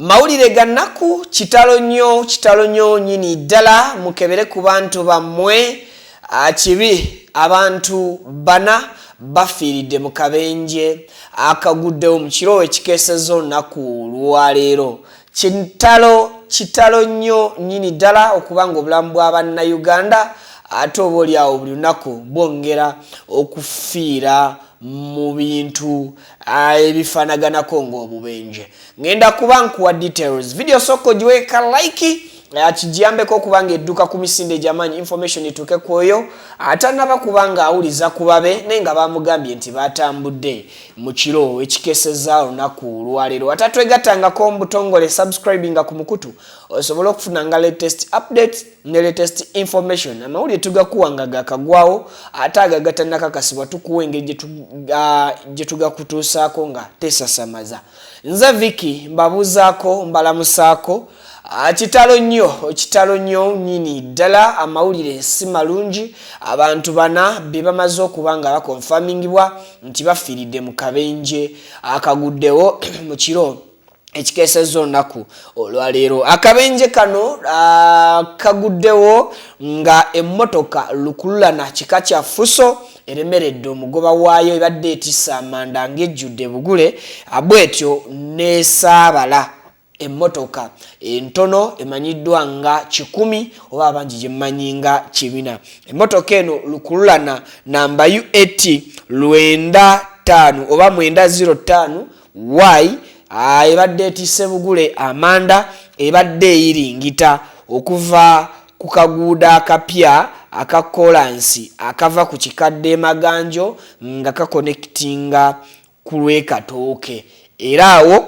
Mawulire ga nnaku, kitalo nnyo, kitalo nnyo nnyini ddala. Mukebere ku bantu bammwe. Kibi, abantu bana bafiiridde mu kabenje akaguddewo mu kiro ekikeesezza olunaku lwaleero. Kitalo, kitalo nnyo nnyini ddala okuba nga obulamu bwa Bannayuganda ate oba oli awo buli lunaku bwongera okufiira mu bintu ebifanaganako ng'obubenje. Ngenda kuba nkuwa details. Video sooka ogiwe ka like kigiyambeko okuba nga edduka ku misinde egy'amaanyi, information etuuke ku oyo atanaba kuba nga awuliza ku babe naye nga bamugambye nti batambudde mu kiro ekikeseza olunaku lwaleero. Atatwegattangako mu butongole, subscribinga ku mukutu osobole okufunanga latest updates ne latest information. Amawulire tugakuwa nga gakagwawo, ate ago agatanakakasibwa tukuwa engeri gye tugakutuusaako nga tesasamaza. Nze Vicky, mbabuuzaako, mbalamusaako. Kitalo nnyo, kitalo nnyo nnyini ddala. Amawulire si malungi. Abantu bana be bamaze okuba nga bakonfamingibwa nti bafiiridde mu kabenje akaguddewo mu kiro ekikeesezza olunaku olwaleero. Akabenje kano kaguddewo nga emmotoka lukululana kika kya Fuso eremeredde omugoba waayo ebadde etisse amanda ng'ejjudde bugule, bwetyo n'esaabala emmotoka entono emanyiddwa nga 100 oba abangi gye mmanyi nga Kibina. Emmotoka eno lukululana namba UAT 95 oba 905 Y ebadde etisse bugule amanda, ebadde eyiringita okuva ku kaguudo akapya aka kolansi akava ku kikadde Maganjo nga kakonekitinga ku lw'e Katooke, era awo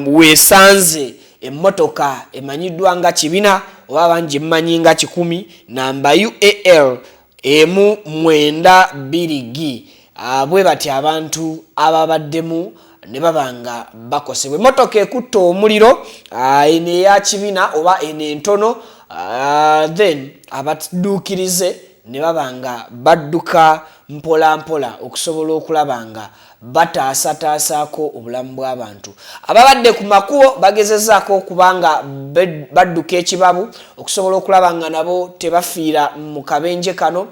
weesanze emmotoka emanyiddwa nga Kibina oba abangi mmanyi nga 100, namba UAL 192 G. Bwe bati abantu ababaddemu ne baba nga bakosebwa. Emmotoka ekutte omuliro eno eya Kibina oba eno entono, then abadduukirize ne baba nga badduka mpola mpola okusobola okulaba nga bataasataasaako obulamu bw'abantu. Ababadde ku makubo bagezezaako okuba nga badduka ekibabu okusobola okulaba nga nabo tebafiira mu kabenje kano,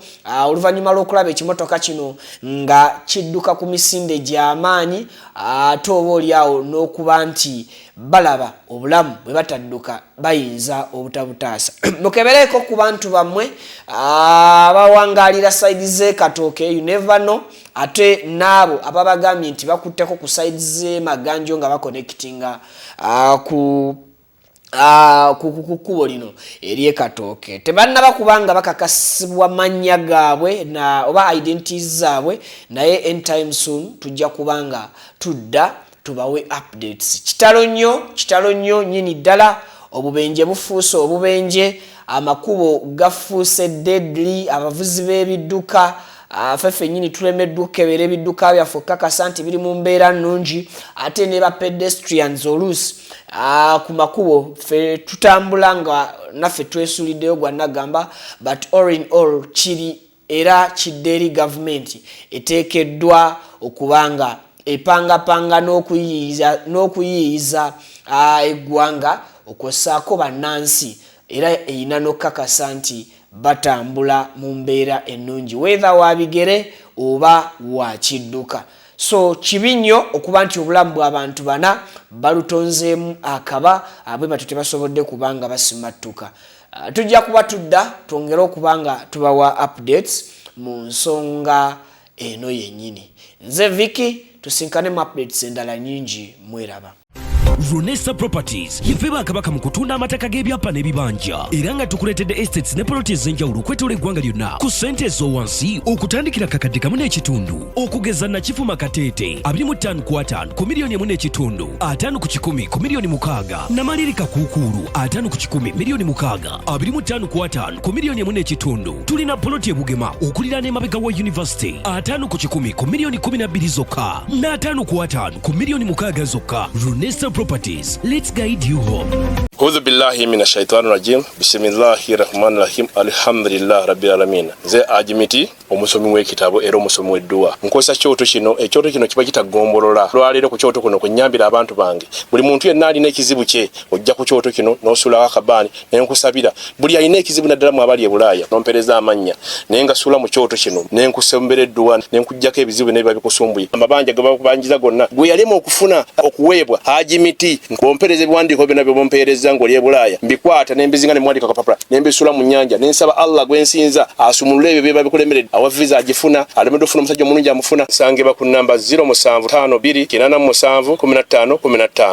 oluvannyuma lw'okulaba ekimotoka kino nga kidduka ku misinde gy'amaanyi, ate oba oli awo n'okuba nti balaba obulamu bwe batadduka bayinza obutabutaasa. Mukebereeko ku bantu bammwe abawangaalira side z'e Katooke, you never know, ate n'abo ababagambye nti bakutteko ku side z'e Maganjo nga bakonekitinga ku kkubo lino ery'e Katooke. Tebannaba kubanga bakakasibwa mannya gaabwe na oba identities zaabwe, naye anytime soon tujja kubanga tudda tubawe updates. Kitalo nnyo, kitalo nnyo nnyini ddala. Obubenje bufuuse obubenje, amakubo gafuuse deadly. Abavuzi b'ebidduka ffe ffennyini tulemeddwa okukebera ebidduka byaffe okukakasa nti biri mu mbeera nnungi, ate ne ba pedestrians oluusi ku makubo ffe tutambula nga naffe twesuuliddeyo gwa nagamba. But all in all, kiri era kidde eri gavumenti eteekeddwa okuba nga epangapanga n'okuyiiyiza eggwanga okwossaako bannansi, era erina n'okukakasa nti batambula mu mbeera ennungi, whether wa bigere oba wa kidduka. So kibi nnyo okuba nti obulamu bw'abantu bana balutonzeemu akaba, bwe batyo tebasobodde kuba nga basimattuka. Tujja kuba tudda twongere okuba nga tubawa updates mu nsonga eno yennyini. Nze Vicky, tusinkane mu updates endala nyingi. Mweraba. Ronesa Properties yeffe bakabaka mu kutunda amataka g'ebyapa n'ebibanja, era nga tukuleetedde estates ne poloti ez'enjawulo okwetoola eggwanga lyonna ku ssente ez'owansi okutandikira 1,500 kk. Okugeza Nakifuma Kateete, 25 ku 50 ku miliyoni 1.5, 50 ku 100 ku miliyoni 6. Namaliri Kakuukuulu, 50 ku 100 miliyoni 6, 25 ku 50 ku miliyoni 1.5. Tulina poloti ebugema okuliraana emabega wa university, 50 ku 100 ku miliyoni 12 zokka, n'50 ku 50 ku miliyoni 6 zokka. Ronesta Properties, let's guide you home. Audhu billahi mina shaitani rajim, bisimillahi rahmani rahim, alhamdulillah rabbil alamin. Nze Ajimiti. Omusomi w'ekitabo era omusomi w'edduwa. Nkozesa kyoto kino. Ekyoto kino kiba kitagombolola. Lwaleero ku kyoto kuno kwe nnyambira abantu bange. Buli muntu yenna alina ekizibu kye, ojja ku kyoto kino n'osuulawo akabaani ne nkusabira. Buli alina ekizibu, naddala mu abali e Bulaaya, n'ompeereza amannya naye nga suula mu kyoto kino ne nkusombera edduwa ne nkuggyako ebizibu byonna ebiba bikusumbuye. Amabanja ge bakubanjiza gonna gwe yalema okufuna okuweebwa Haji Miti, ng'ompeereza ebiwandiiko byonna by'oba ompeerezza ng'oli e Bulaaya, mbikwata ne mbizinga ne muwandiika kapapula ne mbisuula mu nnyanja ne nsaba Allah gwe nsinza asumulule ebyo biba bikulemeredde. Awa visa agifuna, alemedde ofuna omusajja omulungi amufuna. Nsangibwa ku nnamba 0752 87 15 15.